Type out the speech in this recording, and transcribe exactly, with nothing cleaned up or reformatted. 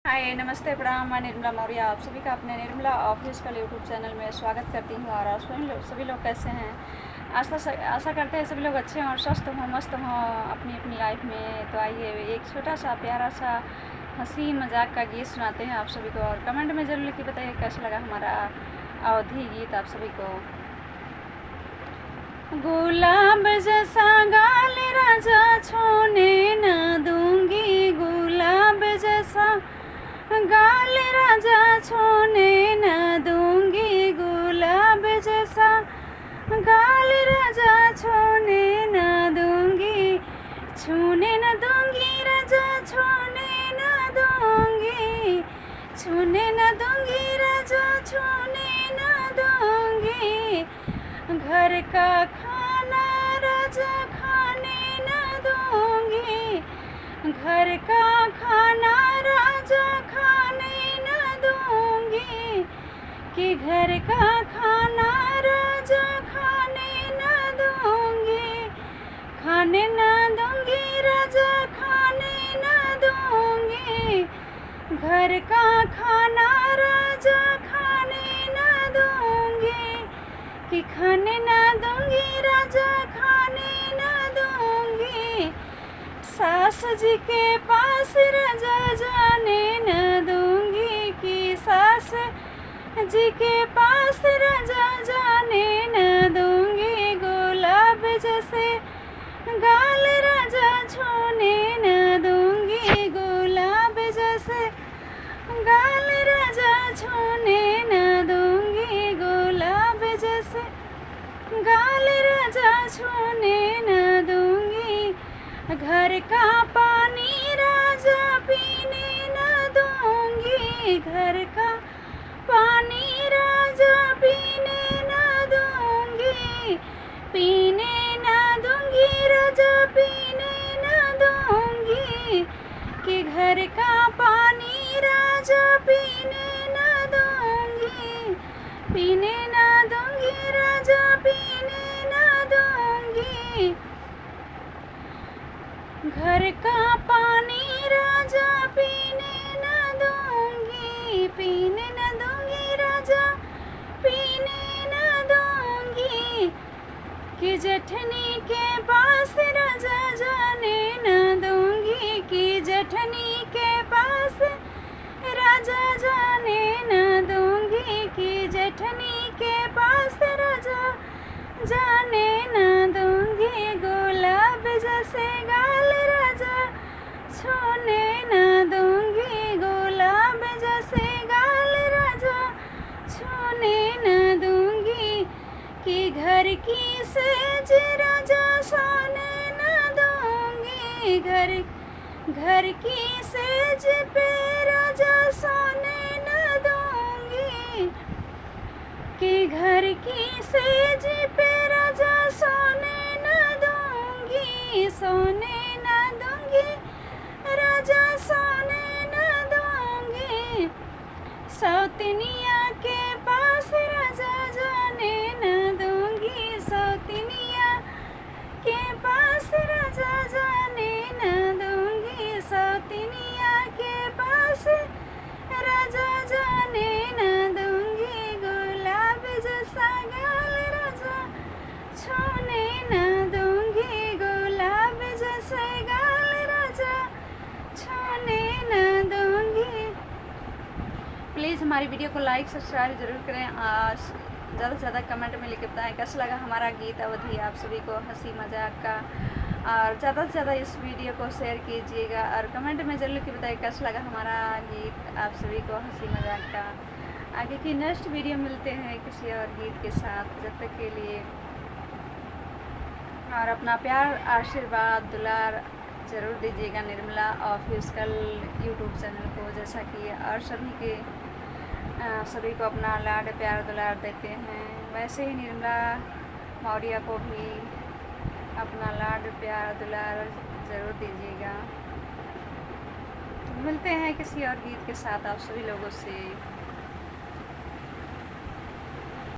हाय, नमस्ते, प्रणाम, मैं निर्मला मौर्य। आप सभी का अपने निर्मला ऑफिशियल YouTube चैनल में स्वागत करती हूँ। और आप सभी लोग, सभी लोग कैसे हैं? आशा स-, आशा करते हैं सभी लोग अच्छे हों और स्वस्थ हों, मस्त हों अपनी अपनी लाइफ में। तो आइए, एक छोटा सा प्यारा सा हंसी मजाक का गीत सुनाते हैं आप सभी को, और कमेंट में जरूर लिख के बताइए कैसा लगा हमारा अवधी गीत आप सभी को। गुलाब जैसा गाल राजा छूने ना दूंगी, गुलाब जैसा गाल राजा छूने ना दूंगी, गुलाब जैसा गाल राजा छूने ना दूंगी, छूने ना दूंगी राजा, छूने ना दूंगी, छूने ना दूंगी राजा, छूने ना दूंगी। घर का खाना राजा खाने ना दूंगी, घर का खाना राजा खाने ना दूंगी, कि घर का खाना राजा खाने ना दूंगी, खाने ना दूंगी राजा, खाने ना दूंगी। घर का खाना राजा खाने ना दूंगी, कि खाने ना दूंगी राजा, खाने ना दूंगी। सास जी के पास राजा जाने ना दूंगी, कि सास जी के पास राजा जाने ना दूंगी। गुलाब जैसे गाल राजा छूने ना दूंगी, गुलाब जैसे गाल राजा छूने ना दूंगी, गुलाब जैसे गाल राजा छूने ना दूंगी। घर का पानी राजा पीने ना दूंगी, घर का पानी राजा पीने ना दूंगी, पीने ना दूंगी राजा, पीने ना दूंगी, कि घर का पानी राजा पीने ना दूंगी, पीने ना दूंगी राजा, पीने ना दूंगी। घर का पानी राजा पीने ना दूंगी, पीने ना दूंगी राजा, पीने ना दूंगी। कि जेठनी के पास राजा जाने ना दूंगी, कि जेठनी के पास राजा जाने ना दूंगी, कि जेठनी के पास राजा जाने ना दूंगी। गुलाब जैसे गाल राजा छूने ना दूंगी, गुलाब जैसे गाल राजा छूने ना दूंगी। कि घर की सेज राजा सोने ना दूंगी, घर, घर की सेज पे राजा सोने ना दूंगी, कि घर की सेज पे राजा सोने ना दूंगी, सोने ना दूंगी राजा, सोने ना दूंगी। सौतनिया के पास राजा जाने ना दूंगी, सौतनिया के पास राजा जाने ना दूंगी, सौतनिया के पास राजा जाने ना दूंगी। गुलाब जैसा गाल राजा छूने ना दूंगी, गुलाब जैसा गाल राजा छूने ना दूंगी। प्लीज़ हमारी वीडियो को लाइक सब्सक्राइब ज़रूर करें और ज़्यादा से ज़्यादा कमेंट में लिख के बताएं कैसा लगा हमारा गीत अवधी आप सभी को, हंसी मजाक का। और ज़्यादा से ज़्यादा इस वीडियो को शेयर कीजिएगा और कमेंट में ज़रूर लिख के बताएं कैसा लगा हमारा गीत आप सभी को, हंसी मजाक का। आगे की नेक्स्ट वीडियो मिलते हैं किसी और गीत के साथ, जब तक के लिए और अपना प्यार, आशीर्वाद, दुलार ज़रूर दीजिएगा निर्मला ऑफिशियल YouTube चैनल को, जैसा कि और सभी के, अ, सभी को अपना लाड प्यार दुलार देते हैं, वैसे ही निर्मला मौर्य को भी अपना लाड प्यार दुलार ज़रूर दीजिएगा। मिलते हैं किसी और गीत के साथ आप सभी लोगों से।